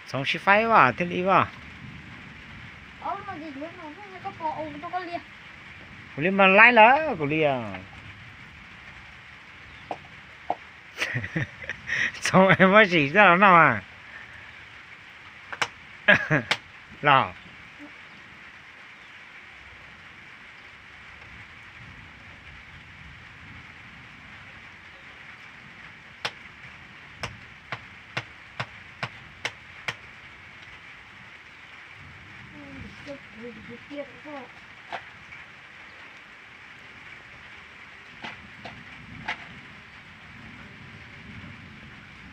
Txhoov sib faib as thiaj li as. Kuv li mas laib lawm kuv li. Txhoov muab sim txaj los noj mas los.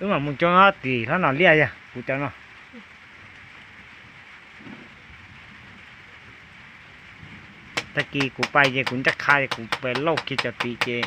Wb mam mus coob tim hlob Nom Liaj yog kuv cov no. Tag kis kuv pais ces kuv ncaj qha kuv pais lauj kiag cov tid ces